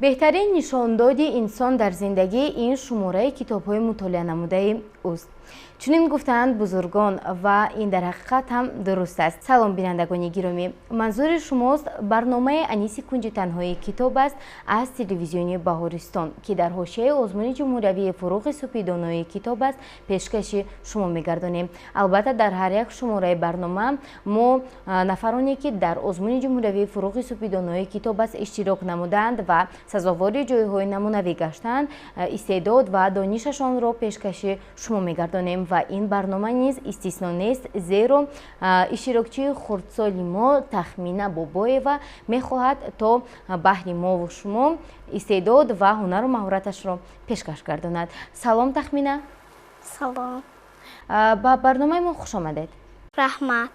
Беҳтарин нишондоди инсон дар зиндагӣ ин шумораи китобҳои мутолиа намудаи ӯст. Чунин гуфтаанд бузургон, ва ин дар ҳақиқат ҳам дуруст аст. Салом, бинандагони гиромӣ, манзури шумост барномаи аниси кунҷи танҳои китоб аст аз телевизиони Баҳористон, ки дар ҳошияи озмуни ҷумҳуриявии «Фуруғи субҳи донои китоб аст» пешкаши шумо мегардонем. Албатта, дар ҳар як шумораи барнома мо нафароне, ки дар озмуни ҷумҳуриявии «Фуруғи субҳи донои китоб аст» иштирок намудаанд ва сазовори ҷойҳои намунавӣ гаштаанд, истеъдод ва донишашонро пешкаши шумо мегардонем. Ва ин барнома низ истисно нест, зеро иштирокчии хурдсоли мо Тахмина Бобоева мехоҳад, то баҳри мову шумо истеъдод ва ҳунару маҳораташро пешкаш гардонад. Салом, Тахмина. Салом. Ба барномаи мо хуш омадед. Раҳмат.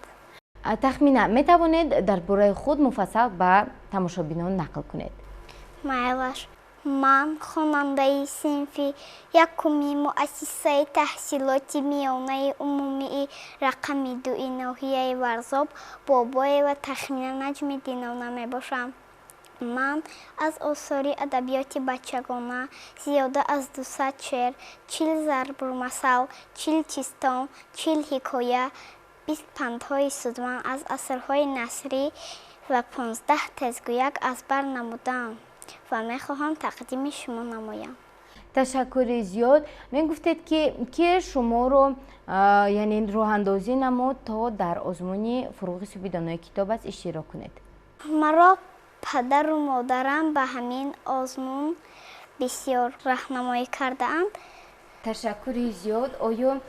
Тахмина, метавонед дар бораи худ муфассал ба тамошобинон нақл кунед? Майлаш. Ман хонандаи синфи якуми муассисаи таҳсилоти миёнаи умумии рақами 2-и ноҳияи Варзоб Бобоева Тахмина Наҷмиддиновна мебошам. Ман аз осори адабиёти бачагона зиёда аз 200 шеър, 40 зарбулмасал, 40 чистон, 40 ҳикоя, 20 пандҳои судманд аз асарҳои насрӣ ва 15 тезгӯяк аз бар намудаам ва мехоҳам тақдими шумо намоям. Ташаккури зиёд. Мегуфтед, ки ке шуморо, яъне, роҳандозӣ намуд, то дар озмуни «Фуруғи субҳи донои китоб аст» иштирок кунед? Маро падару модарам ба ҳамин озмун бисёр раҳнамоӣ кардаанд. Ташаккури зиёд. Оё,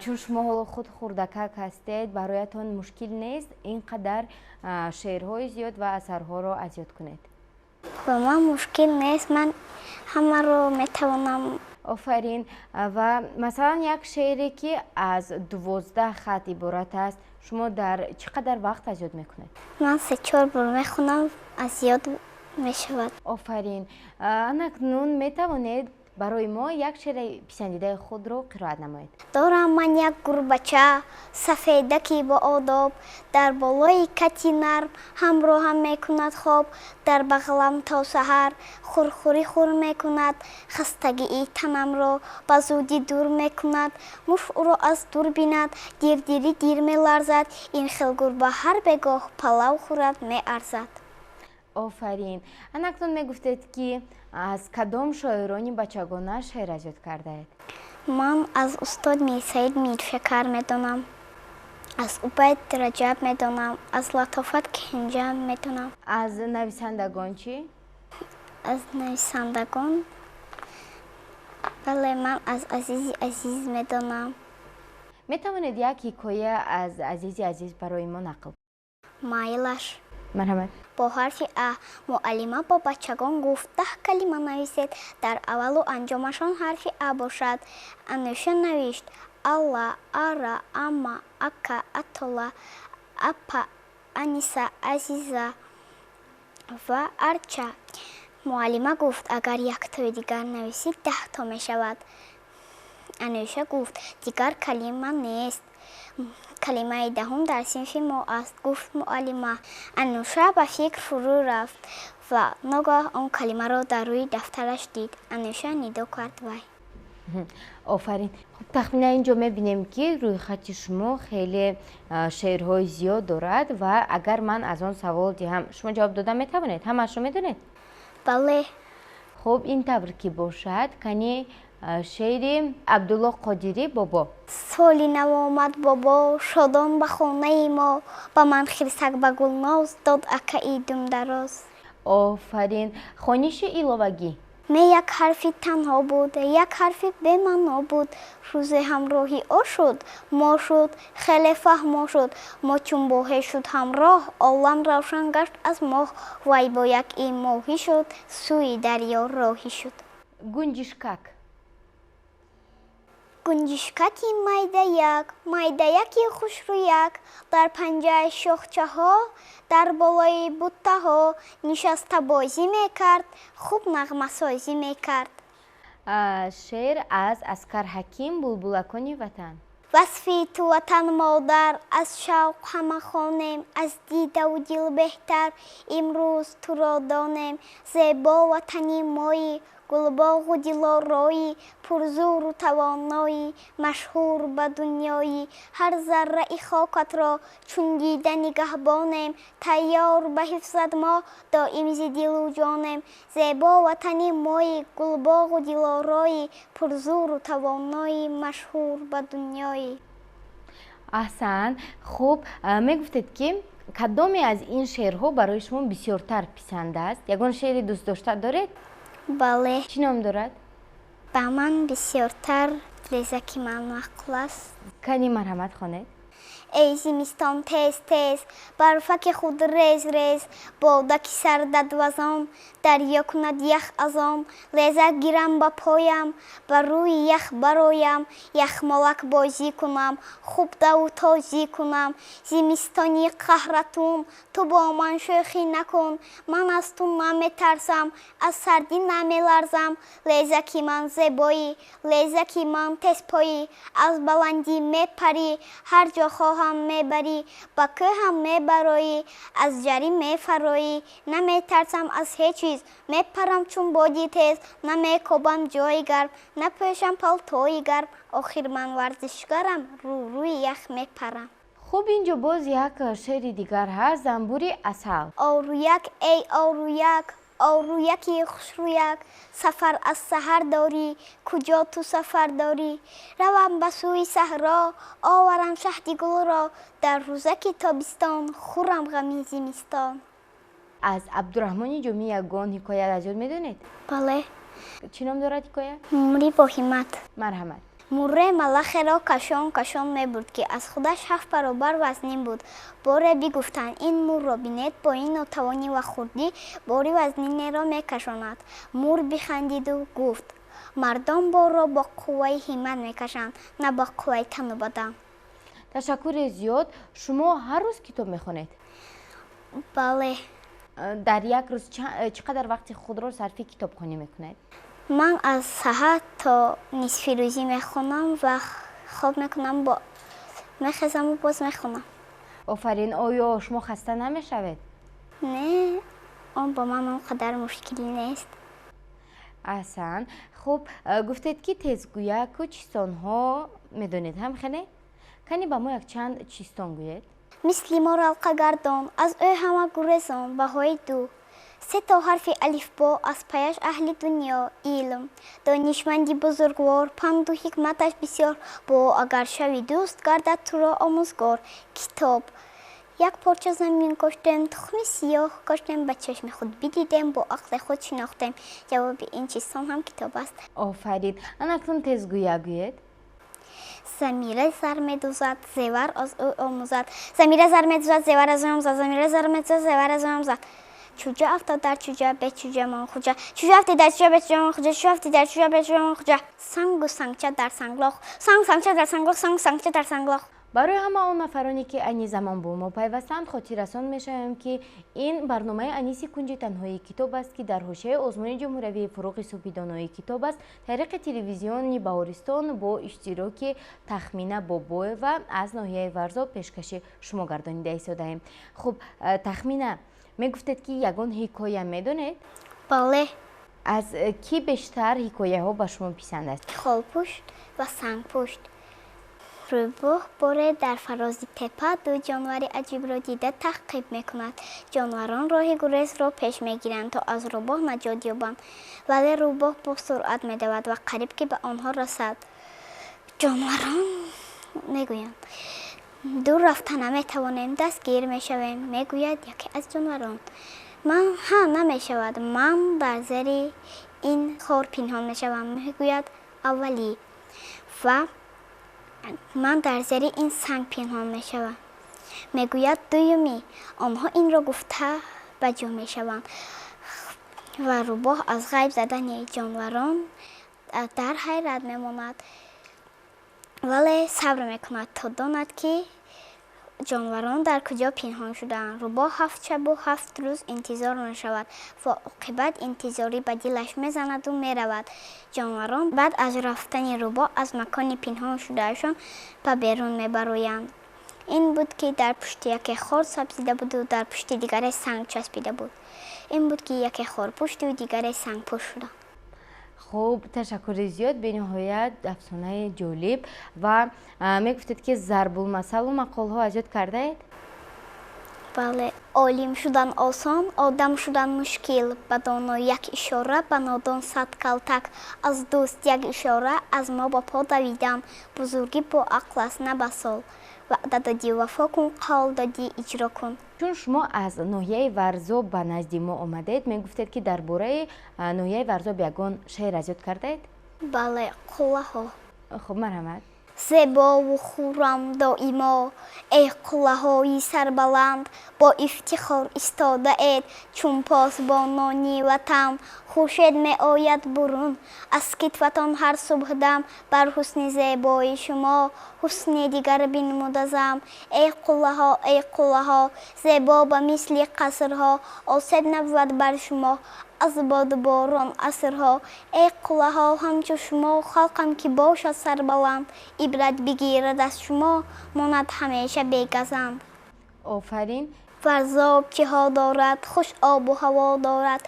чун шумо ҳоло худ хурдакак ҳастед, бароятон мушкил нест ин қадар шеърҳои зиёд ва асарҳоро аз ёд кунед? Ба ман мушкил нест, ман ҳамаро метавонам. Офарин. Ва масалан, як шеъре, ки аз 12 хат иборат аст, шумо дар чӣ қадар вақт аз ёд мекунед? Ман се-чор бор мехонам, аз ёд мешавад. Офарин. Анакнун метавонед барои мо як шеъри писандидаи худро қироат намоед? Дорам ман як гурбача сафедаки боодоб, дар болои кати нарм ҳамроҳам мекунад хоб. Дар бағалам то саҳар хурхурӣ хур мекунад, хастагии танамро ба зудӣ дур мекунад. Муш ӯро аз дур бинад, дирдирӣ дир меларзад. Ин хел гурба ҳар бегоҳ палав хӯрад меарзад. Офарин. Анакнун мегуфтед, ки аз кадом шоирони бачагона шеър аз ёд кардаед? Ман аз устод Мирсаид Миршакар медонам, аз Убайд Раҷаб медонам, аз Латофат Кенҷа медонам. Аз нависандагон чӣ? Аз нависандагон, бале, ман аз Азизи Азиз медонам. Метавонед як ҳикоя аз Азизи Азиз барои мо нақл? Майлаш. Марҳамат. Бо ҳарфи А. Муаллима бо бачагон гуфт: 10 калима нависед, дар аввалу анҷомашон ҳарфи А бошад. Анӯша навишт: Алла, ара, ама, ака, атола, апа, Аниса, Азиза ва арча. Муаллима гуфт: агар яктои дигар нависӣ, 10-то мешавад. Анӯша гуфт: дигар калима нест. Калимаи даҳум дар синфи мо аст, гуфт муаллима. Анӯша ба фикр фурӯ рафт ва ногаҳ он калимаро дар рӯи дафтараш дид. Анӯша нидо кард: вай! Офарин. Хуб, тахминан инҷо мебинем, ки рӯйхати шумо хеле шеърҳои зиёд дорад, ва агар ман аз он савол диҳам, шумо ҷавоб дода метавонед? Ҳамаашро медонед? Бале. Хуб, ин тавр ки бошад, кани шеъри Абдулло Қодирӣ «Бобо». Соли нав омад, бобо шодон ба хонаи мо, ба ман хирсак ба Гулноз дод акаи думдароз. Офарин. Хониши иловагӣ. Ме як ҳарфи танҳо буд, як ҳарфи бемаъно буд. Рӯзе ҳамроҳи о шуд, мо шуд, хеле фаҳмо шуд. Мо чун бо ҳе шуд ҳамроҳ, олам равшан гашт аз моҳ. Вай бо як и моҳӣ шуд, сӯи дарё роҳӣ шуд. Гунҷишкак. Гунҷишкаки майдаяк, майдаяки хушрӯяк, дар панҷаи шохчаҳо, дар болои буттаҳо нишаста бозӣ мекард, хуб нағмасозӣ мекард. Шеър аз Аскар Ҳаким «Булбулакони ватан». Васфи ту, Ватан модар, аз шавқ ҳама хонем, аз дидаву дил беҳтар имрӯз туро донем. Зебо Ватани моӣ, гулбоғу дилороӣ, пурзӯру тавоноӣ, машҳур ба дунёӣ. Ҳар зарраи хокатро чун дида нигаҳбонем, тайёр ба ҳифзат мо доим зи дилу ҷонем. Зебо Ватани моӣ, гулбоғу дилороӣ, пурзӯру тавоноӣ, машҳур ба дунёӣ. Аҳсан. Хуб, мегуфтед, ки кадоме аз ин шеърҳо барои шумо бисёртар писанд аст? Ягон шеъри дӯстдошта доред? Бале. Чӣ ном дорад? Ба ман бисёртар «Лезаки ман» маъқул аст. Кани, марҳамат, хонед. Эй зимистон, тез тез барфаки худ рез рез, бодаки сардат вазон, дарё кунад ях аз он. Лезак гирам ба поям, ба рӯи ях бароям, яхмолак бозӣ кунам, хуб даву тозӣ кунам. Зимистони қаҳратун, ту бо ман шӯхӣ накун, ман аз ту наметарсам, аз сардӣ намеларзам. Лезаки ман зебоӣ, лезаки ман тезпоӣ, аз баландӣ мепарӣ, ҳар ҷо хоҳам мебарӣ, ба кӯҳам мебароӣ, аз ҷарӣ мефароӣ. Наметарсам аз ҳеҷ чиз, мепарам чун боди тез, намекобам ҷои гарм, напӯшам палтои гарм, охир ман варзишгарам, рӯрӯи ях мепарам. Хуб, инҷо боз як шеъри дигар ҳаст, «Занбури асал». Орӯяк, эй орӯяк, орӯяки хушрӯяк, сафар аз саҳар дорӣ, куҷо ту сафар дорӣ? Равам ба сӯи саҳро, оварам шаҳди гулро, дар рӯзаки тобистон хӯрам ғами зимистон. Аз Абдураҳмони Ҷомӣ ягон ҳикоят аз ёд медонед? Бале. Чӣ ном дорад ҳикоя? «Мури боҳиммат». Марҳамат. Мурре малахеро кашон кашон мебурд, ки аз худаш 7 баробар вазнин буд. Боре бигуфтанд: «Ин мурро бинед, бо ин нотавонӣ ва хурдӣ бори вазнинеро мекашонад». Мур бихандиду гуфт: «Мардон борро бо қувваи ҳиммат мекашанд, на бо қувваи тану бадан». Ташаккури зиёд. Шумо ҳар рӯз китоб мехонед? Бале. Дар як рӯз чӣ қадар вақти худро сарфи китобхонӣ мекунед? Ман аз саҳар то нисфирӯзӣ мехонам ва хоб мекунам, бо мехезаму боз мехонам. Офарин. Оё шумо хаста намешавед? Не, он ба ман он қадар мушкилӣ нест. Аҳсан. Хуб, гуфтед, ки тезгӯяку чистонҳо медонед ҳам хеле. Кани, ба мо якчанд чистон гӯед. Мисли мор алқагардон, аз ӯ ҳама гурезон. Баҳои ду се то ҳарфи алифбо, аз паяш аҳли дунё. Илм донишманди бузургвор, панду ҳикматаш бисёр, бо агар шави дӯст, гардад туро омӯзгор. Китоб. Як порча замин коштем, тухми сиёҳ коштем, ба чашми худ бидидем, бо ақли худ шинохтем. Ҷавоби ин чистон ҳам китоб аст. Офарин. Ана акнун тезгӯя гӯед. Замира зар медузад, зевар аз ӯ омӯзад. Замира зар медузад, зевар аз ӯ омӯзад. Замира зар медузад, зевар аз ӯ омӯзад. Чӯҷа афтод дар чӯҷа, бечӯҷа мон хуҷа. Чӯҷа афтид дар чӯҷа, бечӯҷа мон хуҷа. Чӯҷа афтид дар чӯҷа, бечӯҷа мон хуҷа. Сангу сангча дар санглох, санг сангча дар санглох, санг сангча дар санглох. Барои ҳама он нафароне, ки айни замон бо мо пайвастанд, хотиррасон мешавем, ки ин барномаи аниси кунҷи танҳоии китоб аст, ки дар ҳошияи озмуни ҷумҳуриявии «Фурӯғи субҳи донои китоб» аст, тариқи телевизиони Баҳористон бо иштироки Тахмина Бобоева аз ноҳияи Варзоб пешкаши шумо гардонида истодаем. Хуб, Тахмина, мегуфтед, ки ягон ҳикоя медонед? Бале. Аз кӣ бештар ҳикояҳо ба шумо писанд аст? «Холпушт ва сангпушт». Рӯбоҳ боре дар фарози теппа ду ҷонвари аҷибро дида таъқиб мекунад. Ҷонварон роҳи гурезро пеш мегиранд, то аз рӯбоҳ наҷот ёбанд, вале рӯбоҳ бо суръат медавад ва қариб ки ба онҳо расад. Ҷонварон мегӯянд: «Дур рафта наметавонем, дастгир мешавем». Мегӯяд яке аз ҷонварон: «Ман ҳа, намешавад, ман дар зери ин хор пинҳон мешавам», мегӯяд аввалӣ, ва «Ман дар зери ин санг пинҳон мешавам», мегӯяд дуюмӣ. Онҳо инро гуфта ба ҷо мешаванд ва рӯбоҳ аз ғайб задани ҷонварон дар ҳайрат мемонад, вале сабр мекунад, то донад, ки Ҷонварон дар куҷо пинҳон шудаанд. Рӯбоҳ 7 шабу 7 рӯз интизор мешавад ва оқибат интизорӣ ба дилаш мезанаду меравад. Ҷонварон баъд аз рафтани рӯбоҳ аз макони пинҳон шудаашон ба берун мебароянд. Ин буд, ки дар пушти яке хор сабзида буду дар пушти дигаре санг часпида буд. Ин буд, ки яке хорпушту дигаре сангпӯш шуда. Хуб, ташаккури зиёд, бениҳоят афсонаи ҷолиб. Ва мегуфтед, ки зарбулмасалу мақолҳо аз ёд кардаед? Бале. Олим шудан осон, одам шудан мушкил. Ба доно як ишора, ба нодон 100 калтак. Аз дӯст як ишора, аз мо ба по давидан. Бузургӣ бо ақл аст, на ба сол. Ваъда додӣ, вафо кун, қавл додӣ, иҷро кун. Чун шумо аз ноҳияи Варзоб ба назди мо омадед, мегуфтед, ки дар бораи ноҳияи Варзоб ягон шеър аз ёд кардаед? Бале, қуллаҳо. Хуб, марҳамат. Зебову хуррам доимо, эй қуллаҳои сарбаланд, бо ифтихор истодаед чун посбонони ватан. Хуршед меояд бурун аз китфатон ҳар субҳдам, бар ҳусни зебои шумо ҳусни дигар бинмудазам. Эй қуллаҳо, эй қуллаҳо, зебо ба мисли қасрҳо, осеб набувад бар шумо аз боду борон асрҳо. Эй қуллаҳо, ҳамчу шумо халқам ки бошад сарбаланд, ибрат бигирад аз шумо, монад ҳамеша бегазанд. Офарин. Варзоб чиҳо дорад, хуш обу ҳаво дорад,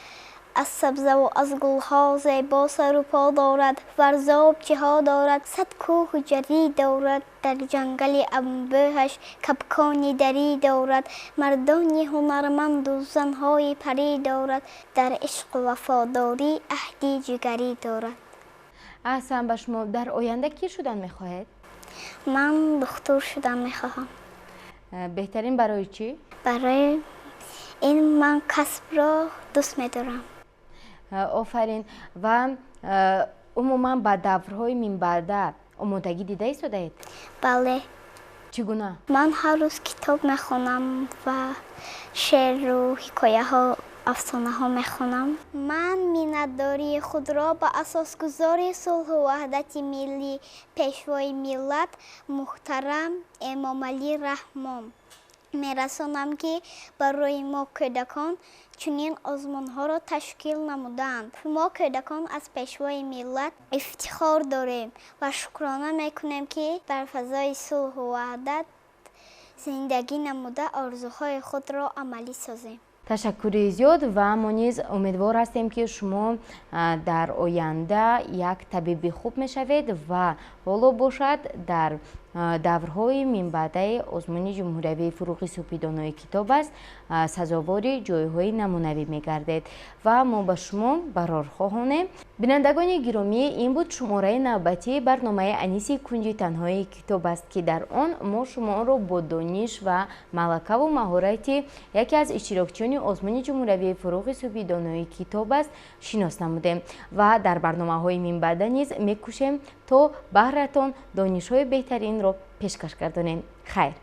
аз сабзаву аз гулҳо зебо сару по дорад. Варзоб чиҳо дорад, 100 кӯҳу ҷарӣ дорад, дар ҷангали анбӯҳаш кабкони дарӣ дорад. Мардони ҳунарманду занҳои парӣ дорад, дар ишқу вафодорӣ аҳди ҷигарӣ дорад. Аҳсан ба шумо. Дар оянда кӣ шудан мехоҳед? Ман духтур шудан мехоҳам. Беҳтарин барои чӣ? Барои ин ман касбро дӯст медорам. Офарин. Ва умуман ба даврҳои минбаъда омодагӣ дида истодаед? Бале. Чӣ гуна? Ман ҳар рӯз китоб мехонам ва шеъру ҳикояҳо, афсонаҳо мехонам. Ман миннатдории худро ба асосгузори сулҳу ваҳдати миллӣ, пешвои миллат муҳтарам Эмомалӣ Раҳмон мерасонам, ки барои мо кӯдакон чунин озмунҳоро ташкил намудаанд. Мо кӯдакон аз пешвои миллат ифтихор дорем ва шукрона мекунем, ки дар фазои сулҳу ваҳдат зиндагӣ намуда орзуҳои худро амалӣ созем. Ташаккури зиёд ва мо низ умедвор ҳастем, ки шумо дар оянда як табиби хуб мешавед ва ҳоло бошад дар даврҳои минбаъдаи озмуни ҷумҳуриявии фурӯғи субҳи донои китоб аст сазовори ҷойҳои намунавӣ мегардед ва мо ба шумо барор хоҳонем. Бинандагони гиромӣ, ин буд шумораи навбатии барномаи Аниси кунҷи танҳои китоб аст, ки дар он мо шуморо бо дониш ва малакаву маҳорати яке аз иштирокчиёни озмуни ҷумҳуриявии фурӯғи субҳи донои китоб аст шинос намудем ва дар барномаҳои минбаъда низ мекӯшем то баҳратон донишҳои беҳтаринро пешкаш гардонем. Хайр.